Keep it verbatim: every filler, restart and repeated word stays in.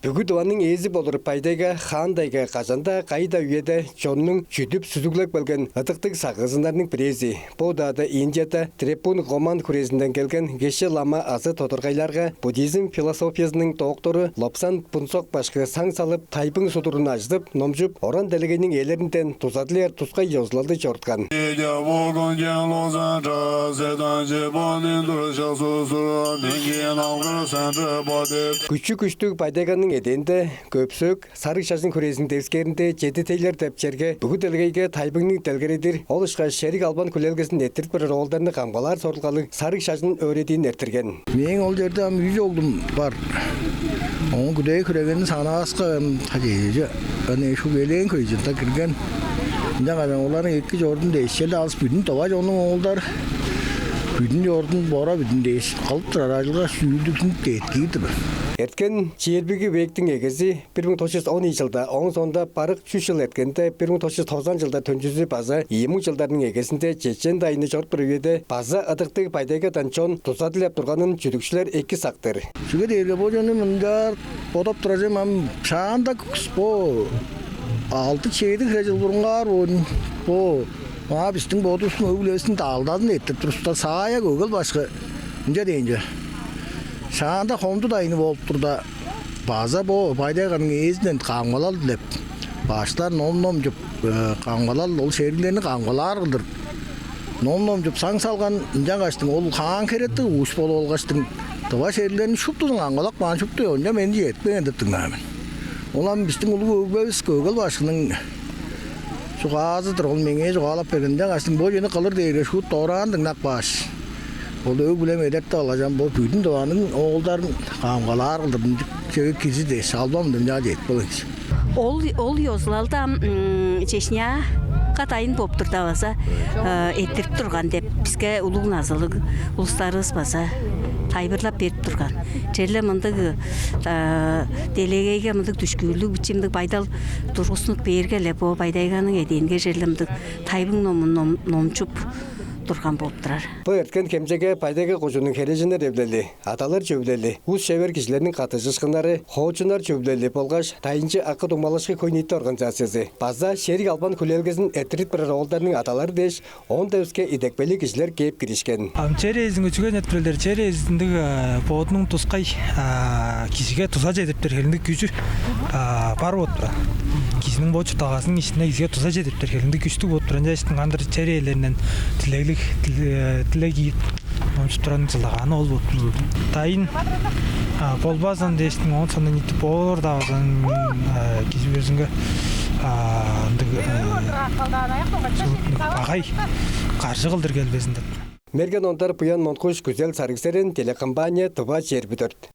Бүгү Тываның ээзи болур Бай-Тайга, Хаан-Тайга кажан-даа, кайда үеде чоннуң чүдүп, сүзүглеп келген ыдыктыг сагыызыннарның бирээзи. Бо удаада Индияда Трипун Гоман хүрээзинден келген Геше лама азы тодоргайларга буддизм философиязының доктору Лобсан Пунсок башкы саң салып, тайбың судурун ажыдып, номчуп, оран делегейниң ээлеринден дузадылыяр тускай ёзулалды чоруткан. Күчү-күштүг Бай-Тайганың эдээнде Көпсөөк, Сарыг шажын хүрээзиниң девискээринде Чеди тейлер деп черге бүгү делегейге тайбыңны делгередир, ол ышкаш шериг албан хүлээлгезин эрттирип турар оолдарны камгалаар сорулгалыг Сарыг шажын өөредиин эрттирген. Мээң ол черде ам үш оглум бар. Оон күдээ хүрегени санааска, ам тажыыжы аны шуг элээн хөйжүнде кирген. Ынчангаш оларның эки чорудун дээшчели алыс, бүдүн Тыва чоннуң оолдары бүдүн чорудун бора бүдүн дээш кылып турар ажылга шүүлдүгүн деткиир-дир. Эрткен чээрбиги вектиң эгези бир муң тос чүс он ийи чылда, ооң соонда барык чүс чыл эрткенде, бир муң тос чүс тозан чылда төнчүзү база ийи муң чылдарның эгезинде чечен дайыны чоруп турар үеде база ыдыктыг Бай-Тайгадан чон дуза дилеп турганын чүдүкчүлер эки сактыр. Чүге дээрге бо чонну мынчаар бодап турар чүвем, ам шаанда бо алды-чеди хире чыл бурунгаар бо, бо маа бистиң бодувустуң өг-бүлевистиң далдазын эрттирип турувуста, Саая Көөгел башкы мынча дээн чүве: «Шаанда хомду дайыны болуп турда, база бо Бай-Тайганың ээзинден камгалал дилеп, башкылар ном номчуп, э, камгалал, ол шериглерни камгалаар кылдыр ном номчуп, саң салган, ынчангаштың ол хаан херектиг улус болуп алгаштың, тыва шериглерниң шуптузун камгалап каан, шупту чонча мени четпээн деп дыңнаан мен». Ол ам бистиң улуг өгбевис Көөгел башкының чугаазы-дыр, ол меңээ чугаалап берген. Ынчангаштың бо чүвени кылыр дээрге шуут дораан дыңнап кааш, ол өг-бүлем эдертип алгаш, ам бо бүдүн Тываның оолдарын камгалаар кылдыр мындыг чүвеге киржир дээш, албан мындыг мынчаар чедип келген кижи. Ол, ол ёзулалды ам, м, Чечняга дайын болуп турда база, э, эрттирип турган деп, биске улуг назылыг улустарывыс база тайылбырлап берип турган. Черле мындыг, э, делегейге мындыг дүшкүүрлүг, бичии мындыг байдал тургустунуп бээрге-ле, бо Бай-Тайганың эдээнге черле мындыг тайбың номун ном-, номчуп турган болуп турар. Бо эрткен хемчегге Бай-Тайга кожууннуң херээженнер эвилели, адалар чөвүлели, ус-шевер кижилерниң каттыжыышкыннары, хоочуннар чөвүлели болгаш Дайынчы акы-дуңмалашкы хөй-ниити организациязы база шериг албан хүлээлгезин эрттирип турар оолдарның адалары дээш, оон-даа өске идепкейлиг кижилер кээп киришкен. Ам чер ээзиниң өчүген эрттирелдери, чер ээзи ындыг, а, бодунуң тускай, а, кижиге дуза чедириптер херек ындыг күжү, а, бар болуп турар. Кижиниң бо чуртталгазының иштинде кижиге дуза чедириптер херек ындыг күштүг болуп турар. Ынчангаштың кандыр чер ээлеринден дилеглиг, диле-, дилег ийип номчуп турарының чылдагааны ол болуп турар. Дайын, а, болбазын дээштиң, оон соонда ниити боор-даа болза, а, кижи бүрүзүнге, а, ындыг, а, чүл-, багай, каржы кылдыр келбезин деп. Мерген Ондар, Буян Монкуш, Күзел Сарыг-Серен, телекомпания «Тыва чээрби дөрт».